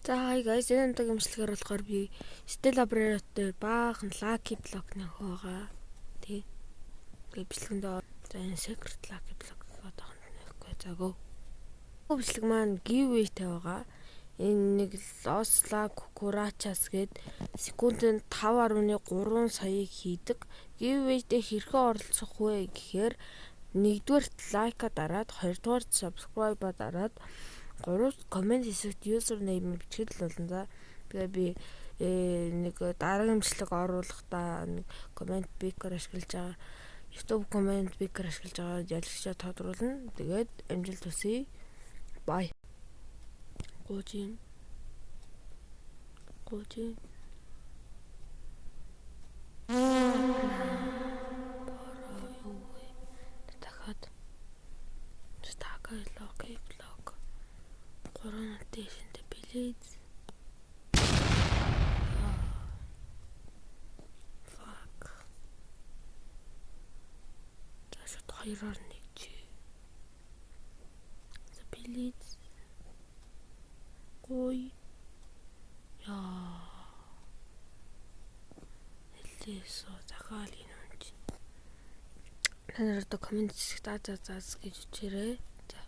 За, hi guys, энэ удаагийн бичлэгээр болохоор би Steal a Brainrot дээр баахан lucky block нөх байгаа. Тий. Тэгээ бичлэгэндээ за энэ secret lucky block одоохонд нэхгүй. За, go. Бичлэг маань giveaway тэй байгаа. Энэ нэг Los La Cucarachas гээд секундэд 5.3 саяыг хийдэг. Giveaway-тэй хэрхэн оролцох вэ гэхээр нэгдүгээрт like аа дараад, хоёрдугаарт subscribe-а дараад, гурав comment хэсэгт username бичгээд л болно, за. Тэгээ би нэг дараагийн бичлэг оруулахдаа нэг comment picker ашиглаж байгаа. YouTube comment picker ашиглаж байгаа ялагчаа тодруулна. Тэгээд амжилт хүсье. Bye. Гуужин. Гуужин. Бороо юу вэ? Дахиад Така lucky block. Гурван notification тэй, please. Fuck. За, шууд хоёроор нэг чи. За, please. Гуй. Яа. Хэлээсөө захаал энэ юм чи. Та нар одоо comment хэсэгт аа за за гэж бичээрэй. За.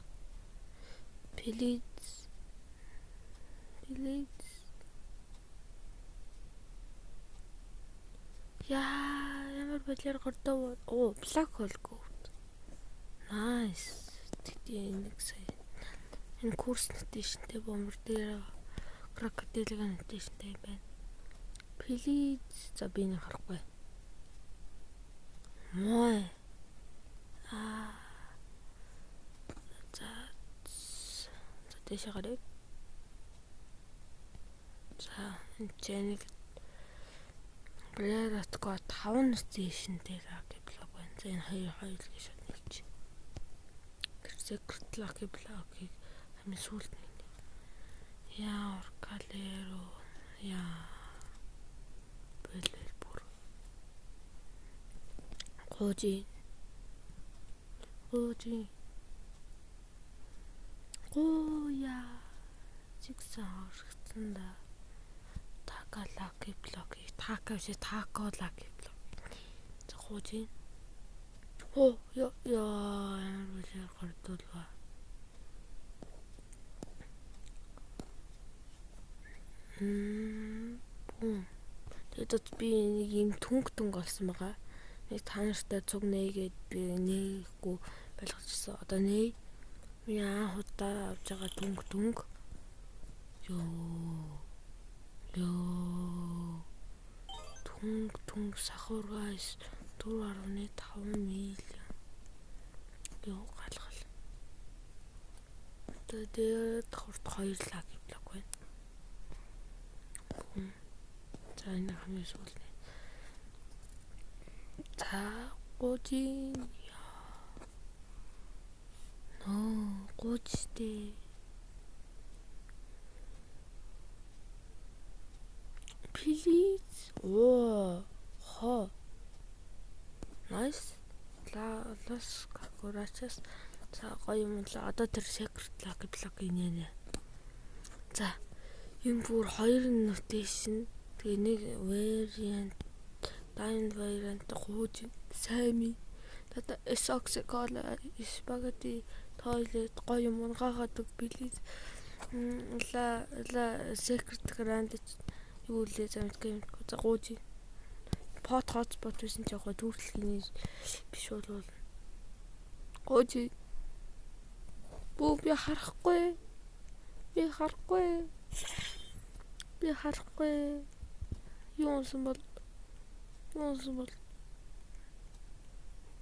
Please. Please. Яа, ямар бодлоор гордоо. Оо, black hole goat. Nice. Тэгтээ нэг сая. Энэ curse notification тэй бомбар дээр crocodile notification тэй юм байна. Please. За, би нэг харахгүй. Мой. Аа. За. За, дэше гарыг. За, энэ ч нэг Brainrot 5 notification тэй lucky block байна. За, энэ хоёр хоёр гэж шууд нэлж. Тэр secret lucky block-ыг хамгийн сүүлд нэг. Яа, Orcalero. Яа. Бэлэл бүр. Гуужи. Гуужи. Гуя. Зигсэн орхицсан да. Така lucky block. Така биш, тако lucky block. За, гуужи. Оо, яа, яа, ямар бүлээр гордуулва. Бум. Тэгээд би нэг юм түнг түнг олсон байгаа. Нэг та нартай цуг нээгээд би нээхгүй болгочихсон. Одоо нээ. Миний анх удаа авч байгаа түнг түнг. Йоо. Йоо. Түнг түнг сахур guys, 4.5 миллион. Йоо, галгал. Одоо дээр давхарт хоёр lucky block байна. За, энэ хамгийн сүүлийн. За, гуужин. Нөө, гуужтэй. Please. Оо. Хо. Nice. La Los Cucarachas. За, гоё юм л. Одоо тэр secret lucky block инээнэ. За, юм бүр хоёр notification. Тэгээ нэг variant, diamond variant гууж Sammy. Тата Soxy Cola spaghetti toilet, гоё юм унгаагаад өг, please. La la secret grand юу лээ, за, мэдгүй мэдгүй. За, гууж. Pot hotspot байсан ч яг гоо түүртлэгийн биш болвол. Гууж. Бүү, би харахгүй. Би харахгүй. Би харахгүй. Юу унсан бол? Юу унсан бол?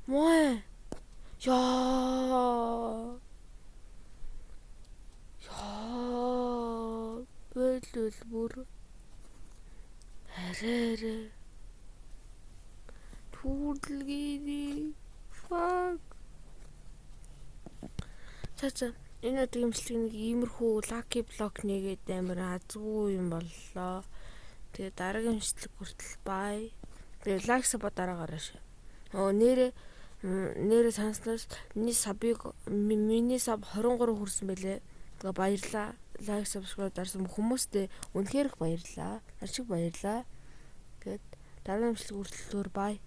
Мой. Яа. Яа. Бэлэл бүр. Арай арай. Түүрлэгээ. Fuck. За за. Энэ удаагийн бичлэг нэг иймэрхүү lucky block нэгээд амар азгүй юм боллоо. Тэгээ дараагийн бичлэг хүртэл bye. Тэгээ like, sub дараагаарай шүү. Оо, нэрээ нэрээ санснаас миний sub ыг, миний sub 23 хүрсэн байлээ. Тэгээ баярлаа. Like, subscribe дарсан хүмүүстээ үнэхээр их баярлалаа. Маш их баярлалаа. Тэгээд дараагийн бичлэг хүртэл bye.